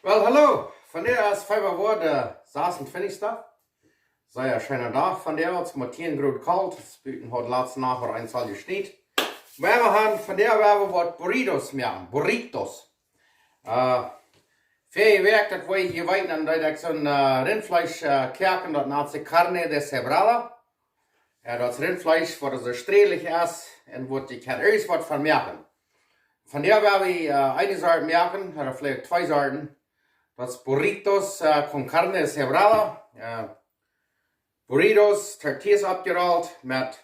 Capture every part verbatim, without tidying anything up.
Well, hallo. Vondoag es Februar de sasuntwintichste. Sea scheena Dach vondoag, et es mau tieen Grod kolt. Et es buten haud latste Nacht wada een Zoll jeschniet. Oba wie haben vondoag, wie haben waut Burritos moaken. Burritos. Äh, väaje Wäakj, daut wie hia weeten, dan deed ekj soon, äh, Rintfleesch, äh, koaken, daut nant sikj carne deshebrada. Jo, daut es Rintfleesch, waut soo strälich es un waut jie kjennen irjent waut von moaken. Vondoag woa wie, äh, eene Sort moaken, ooda veleicht twee Sorten. Daut es Burritos, äh, con carne deshebrada. Äh, Burritos, Tortillas oppjerollt met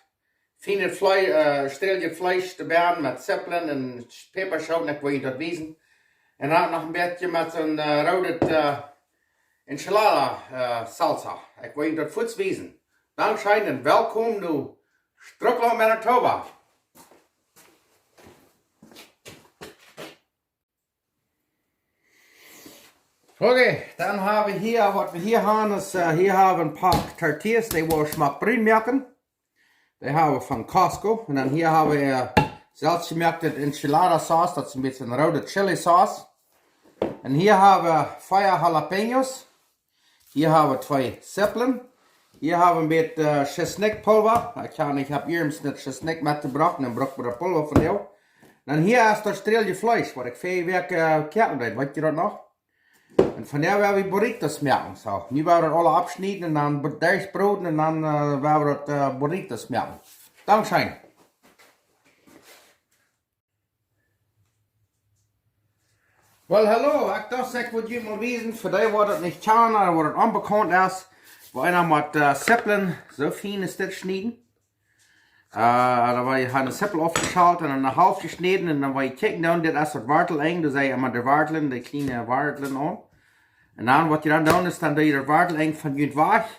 fienet Flee-, äh, strälich Fleesch doabie, met Zippeln un Päpaschooten, ekj well junt daut wiesen. Un dan noch een bät met soon, äh, roodet, äh, Enchilada, äh, Salsa. Ekj well junt daut fuaz wiesen. Dankscheen un welkom no Strucklaunt, Manitoba. Okay, dan haben wie hia, waut wie hia haben, es, äh, hia haben wie een poa Tortillas, dee wie schmock brun moaken. Dee haben wie von Costco. Un dan hia haben wie, äh, selfst jemoakte Enchilada Sauce, daut es een bät roode Chili Sauce. Un hia haben wie vea Jalapeños. Hia haben wie twee Zippeln. Hia haben wie een bät, äh, Schisnikpulwa. Ekj kaun nich, hab irjent nich Schisnik metjebrocht, dan bruck wie daut Pulwa von doa. Dan hia es daut strälich Fleesch, waut ekj väaje Wäakj, äh, koaken deed. Weet jie daut noch? Un vondoag woa wie Burritos moaken. Soo, nu woa wie daut aula aufschnieden un dan be-, derchbroden un dan, äh, woa wie daut, äh, Burritos moaken. Dankscheen. Well, hallo, ekj docht, ekj wull junt mol wiesen, fa dee, waut daut nich kjanen ooda waut daut onbekaunt es, woo eena met, äh, Zippeln soo fien es dit schnieden. Äh, dan woa jie, haben de Zippel aufjeschält un dan haulf jeschnäden un dan woa jie kjikjen, dan dit es daut Wartelenj, doa sent emma de Warteln, de kjliene Warteln aun. Un dan, waut jie dan doonen, es dan doo jie daut Wartelenj von junt wajch.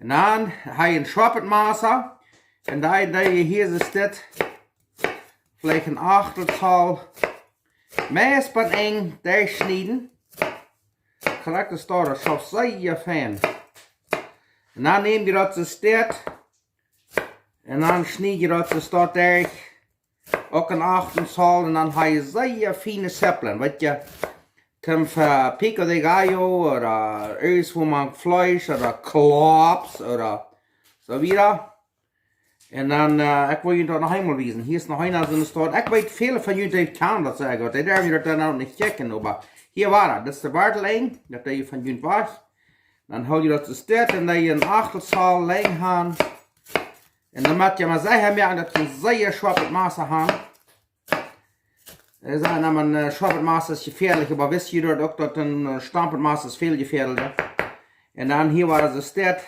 Un dan hab jie een schoapet Massa. Un dan doo jie hia soo dit, veleicht een Achtel Zoll, meist bie een derchschnieden. Krakjt soo, daut schauft sea fein. Un dan näm jie daut soo dit. Un dan schnied jie daut soo derch. Uk een Achtel Zoll. Un dan hab jie sea fiene Zippeln. Weet jie, toom fa pico de gallo ooda irjent woo maun Fleesch ooda Klops ooda soo wieda. Un dan, äh, ekj well junt daut noch eemol wiesen. Hia es noch eena soo een Stoot. Ekj weet, väle von junt, dee kjanen daut sea goot. Dee derwen daut dan uk nich kjikjen, oba hia wia daut. Daut es de Wartelenj, daut doo jie von junt wajch. Dan hool jie daut soo dit un dan een Achtel Zoll lang han. Un dan mott jie mau secha moaken, daut jie een sea schoapet Massa han. Dee sajen emma, äh, schoapet Massa es jefäadlich, oba wist jie daut uk, daut een, äh, stompet Massa es väl jefäadlicha? Un dan hia wia soo dit.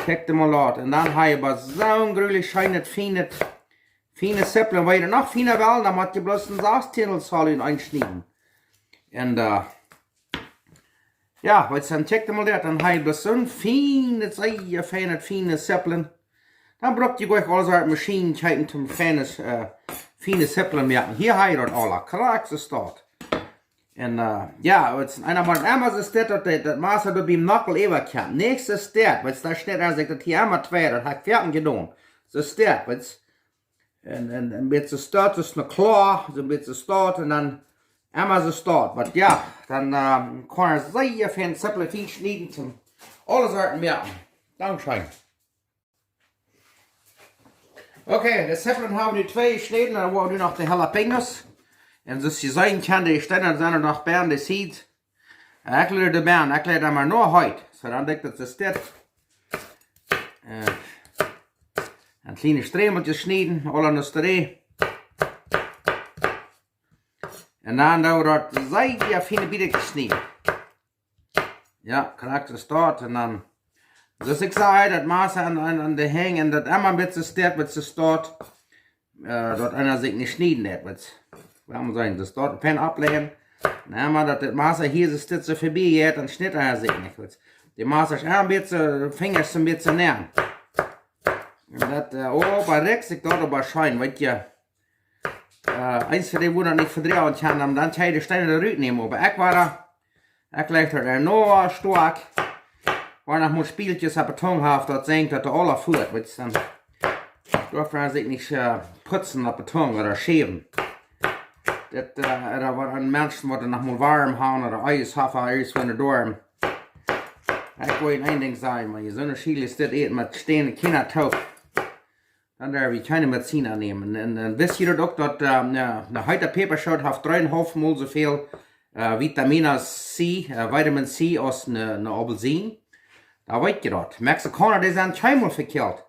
Kjikj mol daut. Un dan hab jie oba soon grulich scheenet, fienet, fiene Zippeln. Wan jie noch fiena wellen, dan mott jie bloos een Sastieendel Zoll eenschnieden. Un, äh, jo, waut dan, kjikj mol daut, dan hab jie bloos soon fienet, sea fienet, fiene Zippeln. Dan bruck jie nich aule Sort Maschinen kjeepen toom fiene, äh, fiene Zippeln moaken. Hia hab jie daut aula, krakjt soo daut. Un, äh, jo, waut eena mott emma soo dit, daut de, daut Massa doa biem Nockel äwa kjemt. Nich soo dit, waut daut schnitt, aus ekj daut hia emma twee, daut hab ekj foaken jedonen. Soo dit, waut, un, un, een bät soo dit, soo een Kloa, soo een bät soo dit, un dan emma soo dit. Waut, jo, dan, äh, kaun eena sea fien Zippeln fien schnieden toom aule Sorten moaken. Dankscheen. Okay, de Zippeln hab wie nu twee jeschnäden, dan woa wie nu noch de Jalapeños. Un soo aus jie seenen kjennen, de Steena sent noch bie de Seeds. Un ekj leet dee bie, ekj leet dee mau no heet. Soo, dan doo ekj daut soo dit. Äh, een kjlienet Strämeltje schnieden, à la nostri. Un dan doo wie daut sea fiene Bietkjes schnieden. Jo, krakjt soo daut. Un dan, soo aus ekj säd, daut Massa aun, aun, aun de Henj un daut emma een bät soo dit, waut soo daut, äh, daut eena sikj nich schnieden deit, waut, waut mott sennen, soo daut fein auflajen. Un emma daut daut Massa hia soo dit soo verbie jeit, dan schnitt eena sikj nich, waut. De Massa es een bät, Finja een bät näa. Un daut, äh, oh, bie Rix, ekj daut oba scheen, weet jie. Äh, eens fa dee, waut daut nich vedroagen kjennen, dan, dan kjenn jie de Steena doa rut nämen. Oba ekj woa, ekj leew daut ea noch stoakj. Woa noch mau Spälkjes opp de Tung haben, daut seenen daut de aula fuat, waut dan. Doa woat sikj nich, äh, putzen opp de Tung ooda schäwen. Dit, äh, ea waut een Mensch waut noch mol woam haft, ooda Eis haft, Eis von de Dorm. Ekj well een Dinkj sajen, wan jie soone Chili dit äten met Stäakjen Kjinja toop, dan derw jie kjeene Medizin aunnämen. Un, un wist jie daut uk, daut, äh, ne, ne heete Päpaschoot haft dree un haulf mol soo väl, äh, Vitamina C, äh, Vitamin C aus ne, ne Aupelsien? Dan weet jie daut. Mexikauna, dee sent kjeenmol vekjelt.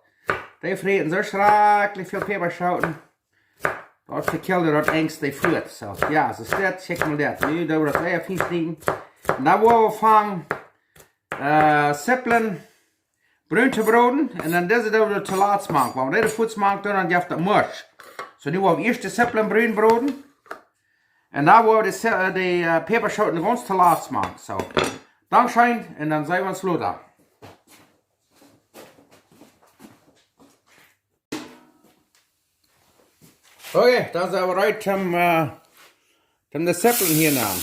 Dee fräten soo schrakjlich väl Päpaschooten. Daut vekjelt daut engste Frucht. Soo, jo, soo es dit, kjikj mol dit. Nu doo wie daut sea fein schnieden. Un dan woa wie aunfangen, äh, Zippeln brun to broden. Un dan dise doo wie toolatst mank. Wan wie dise fuaz mank doonen, dan jeft daut Musch. Soo, nu woa wie ieescht de Zippeln brun broden. Un dan woa wie de Zi-, äh, de, äh, Päpaschooten gaunz toolatst mank. Soo. Dankscheen. Un dan seenen wie ons lota. Okay, dan sent wie reed om, äh, om de Zippeln hia aun.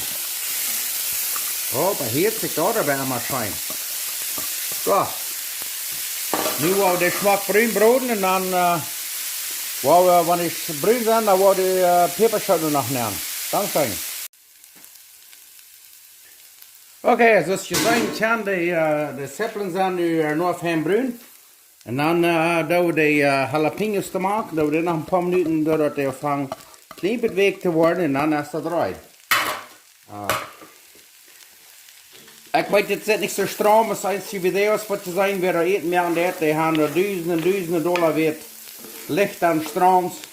Oh, oba hia sikj daut oba emma scheen. Soo. Nu woa wie dee schmock brun broden un dan, äh, woa wie, wan dee brun sent, dan woa wie de, äh, Päpaschooten noch nämen. Dankscheen. Okay, soo aus jie seenen kjennen, de, äh, de Zippeln sent nu, äh, noch fein brun. Un dan, äh, doo wie de, äh, Jalapeños doamank, doo wie dee noch een poa Minuten, daut dee aunfangen kjlien bät weekj to woaren, un dan es daut reed. Äh, ekj weet, dit sitt nich soo straum aus eenje Videos, waut jie seenen, wäa doa Äten moaken deit, dee haben doa dusende un dusende Dolla wieet Licht aun Strooms.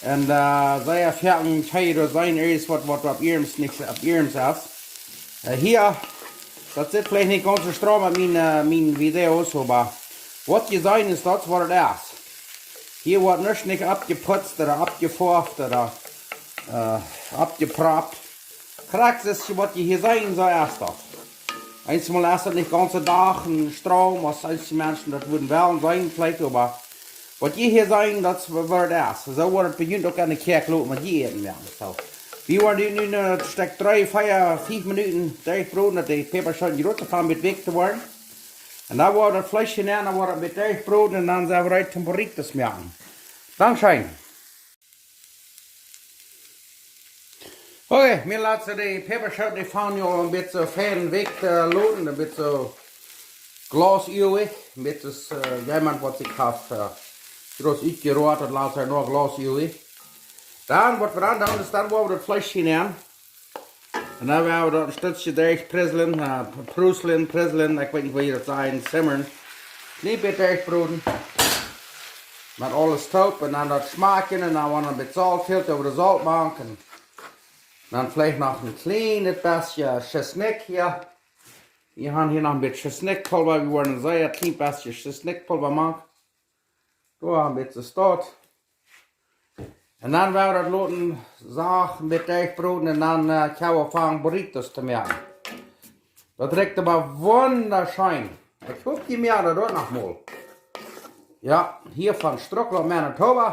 Un, äh, see haben kjeen Idee, irjent waut, waut opp ihrem nich, opp ihrem es. Äh, hia, daut sitt veleicht nich gaunz soo straum met miene, äh, miene Videos, oba waut jie seenen es daut waut et es. Hia woat nuscht nich oppjeputzt ooda oppjefoaft ooda, äh, oppjeproppt. Krakjt soo aus waut jie hia seenen, soo es daut. Eenjemol es daut nich gaunz soo dach un straum aus eenje Menschen daut wudden wellen seenen, veleicht, oba waut jie hia seenen, daut es waut et es. Soo woat et bie junt uk aun de Kjäakj lopen, waut jie äten woaren. Soo. Wie woaren nu, nu een Stekj dree, vea, fief Minuten derchbroden, daut de Päpaschooten groot aunfangen bät weekj to woaren. Un dan woa wie daut Fleesch hia nämen, dan woa wie daut bät derchbroden un dan sent wie reed om burritos moaken. Dankscheen. Okay, mie lat de Päpaschooten, dee fangen nu aul een bät fein weekj to loten, een bät glasuawich, een bät, äh, jemaunt waut sikj haft, äh, groot utjeroat, daut lat noch glasuawich. Dan, waut wie dan doonen, es dan woa wie daut Fleesch hia nämen. Un dan woa wie daut een Stekj derchprizzlen, äh, pruseln, prizzlen, ekj weet nich woo jie daut sajen, simmern. Kjlien bät derchbroden. Met aules toop un dan daut schmakjen un dan wan een bät Solt fält, äwa de Soltbank. Un dan veleicht noch een kjlien bät Schisnikj hia. Wie haben hia noch een bät Schisnikjpulwa, wie woaren een sea kjlien bät Schisnikjpulwa moaken. Doa een bät Solt. Un dan woa wie daut loten sacht een bät derchbroden un dan, äh, kjenn wie aunfangen burritos to moaken. Daut rikjt oba wundascheen. Ekj hop, jie moaken daut uk noch mol. Jo, hia von Strucklaunt, Manitoba.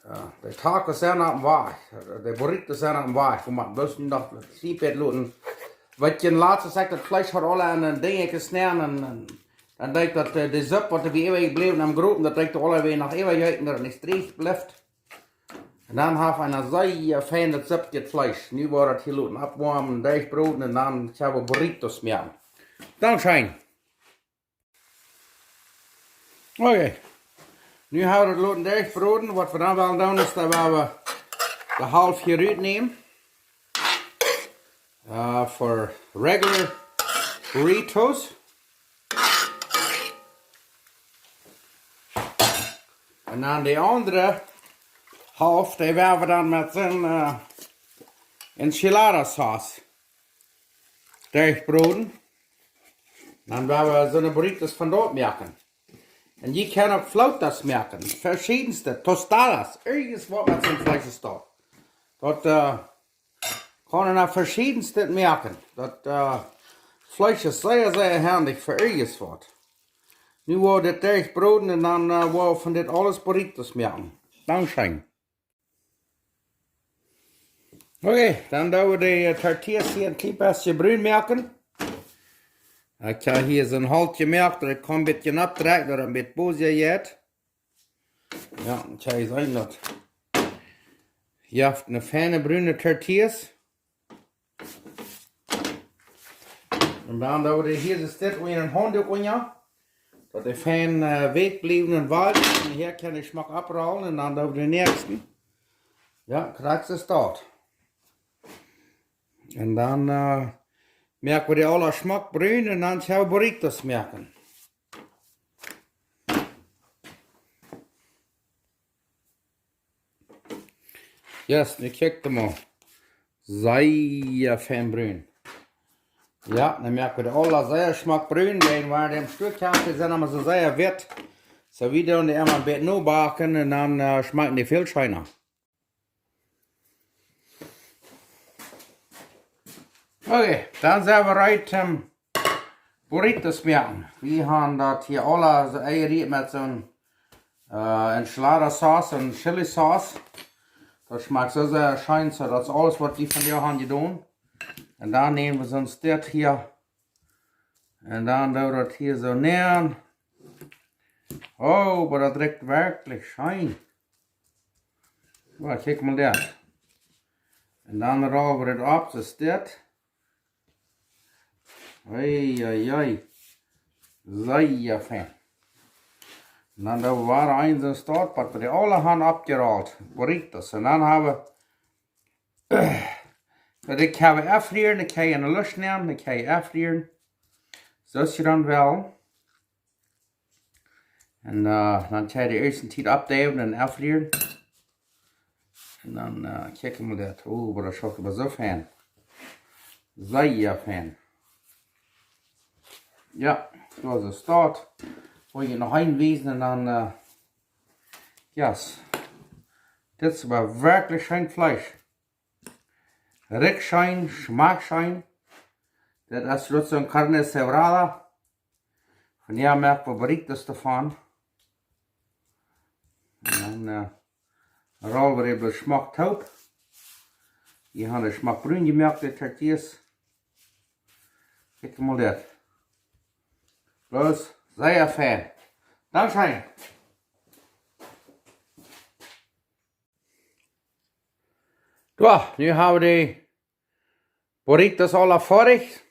Jo, de Tacos sent oppem Wajch. De burritos sent oppem Wajch. Wie motten bloos noch een kjlien bät loten. Waut jie latst, es ekj daut Fleesch haud aul aun een Dinj jesnäden un, un dan denkj ekj daut, äh, de Supp, waut doa äwajebläwen aum Gropen, daut denkj ekj aul wada noch äwajeeten, daut et nich drieech blift. Un dan haft eena sea feinet Suppje Fleesch. Nu woa wie daut hia loten oppwoamen, derchbroden un dan kjenn wie burritos moaken. Dankscheen. Okay. Nu haben wie daut loten derchbroden. Waut wie dan wellen doonen, es daut wie de Halft hia rutnämen. Äh, fa regular burritos. Un dan de aundre Halft, dee woa wie dan met soon, äh, Enchilada Sauce derchbroden. Dan woa wie soone burritos von doa moaken. Un jie kjennen uk flautas moaken, veschiedenste, tostadas, irjent waut met soon Fleesch doa. Daut, äh, kaun eena veschiedenste moaken. Daut, äh, Fleesch es sea, sea henlich fa irjent waut. Nu woa wie dit derchbroden un dan, äh, woa wie von dit aules burritos moaken. Dankscheen. Okay, dan doo wie de, äh, tortillas hia een kjlien bät brun moaken. Ekj hab hia soon Holt jemoakt, daut ekj kaun een bät oppdrekjen, daut et een bät bosja jeit. Jo, ekj hab hia soon daut. Jeft ne feine brune Tortillas. Un dan doo wie hia soo dit unja een Haundach unja, daut dee fein äh, weekj bliewen un woam. Un hia kaun ekj schmock oprollen un dan doo wie dän näakjsten. Jo, krakjt soo es daut. Un dan äh, moak wie dee aula schmock brun un dan kjenn wie burritos moaken. Yes, nu kjikj mol. Sea fein brun. Jo, dan moak wie dee aula sea schmock brun, wiels wie dee em Stua kjeepen, dee sent emma soo sea witt. Soo wie doonen dee emma een bät nobaken un dan äh, schmakjen dee väl scheena. Okay, dan sent wie reed toom Burritos moaken. Wie haben daut hia aula soo enjerieet met soon äh, Enchilada Sauce un Chili Sauce. Daut schmakjt soo sea scheen, soo daut es aules waut wie vondoag haben jedonen. Un dan näm wie soon Stekj hia. Un dan doo wie daut hia soo nämen. Oh, oba daut rikjt werkjlich scheen. Jo, kjikj mol daut. Un dan roll wie daut opp, soo es dit. Oi, oi, oi. Sea fein. Un dan doo wie wada eent soon Stekj, waut wie aula haben oppjerollt. Burritos. Un dan haben wie, daut kjenn wie enfrieren, daut kjenn wie enne Luft nämen, daut kjenn wie enfrieren. Soo aus jie dan wellen. Un äh, dan kjenn jie de ieeschte Tiet oppdeiwen un enfrieren. Un dan äh, kjikj mol daut. Oh, oba daut schmakjt oba soo fein. Sea fein. Jo, soo es daut. Well ekj noch eent wiesen un dan äh, yes. Dit es oba werkjlich scheen Fleesch. Rikjt scheen, schmakjt scheen. Dit es daut soon carne deshebrada. Vondoag moak wie burritos doavon. Un dan äh, roll wie dee bloos schmock toop. Hia haben wie schmock brun jemoakt, de Tortillas. Kjikj mol dit. Bloos sea fein. Dankscheen. Jo, nu haben wie de Burritos aula foadich.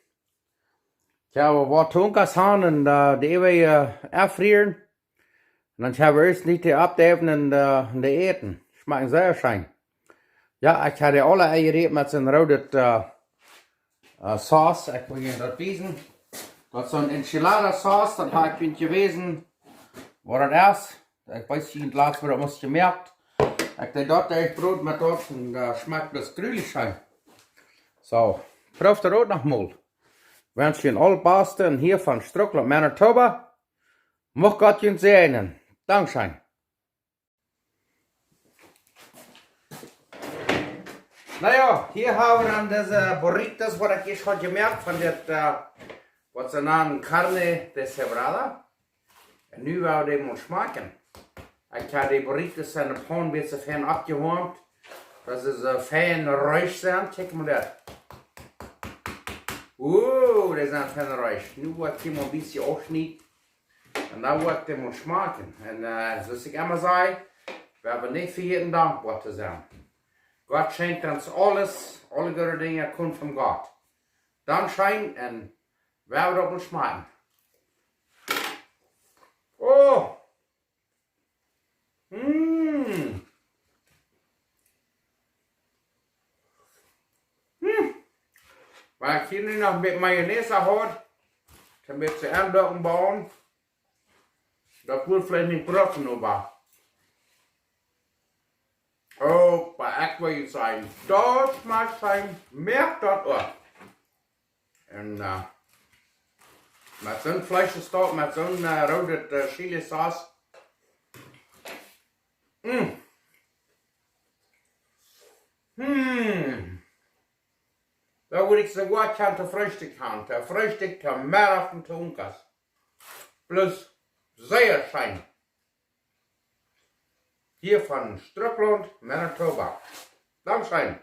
Jo, wie woaren Tunkas haben un äh, dee äwa äh, enfrieren. Un dan haben wie ieescht dee oppdeiwen un äh, dee äten. Schmakjt sea scheen. Jo, ekj hab dee aula enjerieet met soon roode äh, äh, Sauce. Ekj well junt daut wiesen. Daut es soon Enchilada Sauce, daut hab ekj junt jewäsen, waut daut es. Ekj weet nich, daut latste Mol daut wie daut jemoakt haben. Ekj deed daut, ekj brood met daut un äh, schmakjt bloos grulich scheen. Soo, proowt daut uk noch mol. Wensch junt aul daut baste un hia von Strucklaunt, Manitoba. Mucht Gott junt säajnen. Dankscheen. Na jo, hia haben wie dan dise Burritos, waut ekj ieescht haud jemoakt von dit, äh, waut see nanen carne deshebrada. Un nu woa wie dee mol schmakjen. Ekj hab de Burritos enne Paun een bät fein oppjewoamt. Daut see soo fein reesch sent. Kjikj mol daut. Oh, dee sent fein reesch. Nu woa ekj dee mol een bät aufschnieden. Un dan woa ekj dee mol schmakjen. Un äh, soo aus ekj emma saj, wie haben nich vejäten dankboa to sennen. Gott schenkjt ons aules, aule goode Dinja komen von Gott. Dankscheen un wie haben daut mol schmakjen. Oh! Mm. Mm. Wan ekj hia nu noch een bät Mayonnaise haud, dan wudd ekj aundocken buen. Daut wudd veleicht nich brucken, oba. Oh, oba ekj well junt sajen, daut schmakjt scheen, moakt daut uk. Un äh, met soon Fleesch es daut, met soon äh, roode äh, Chili Sauce. Mm. Mm. Daut wudd ekj soogoa kjennen to Freestikj haben. To Freestikj, to Meddach un to Unkas. Plus, sea scheen. Hia von Strucklaunt, Manitoba. Dankscheen.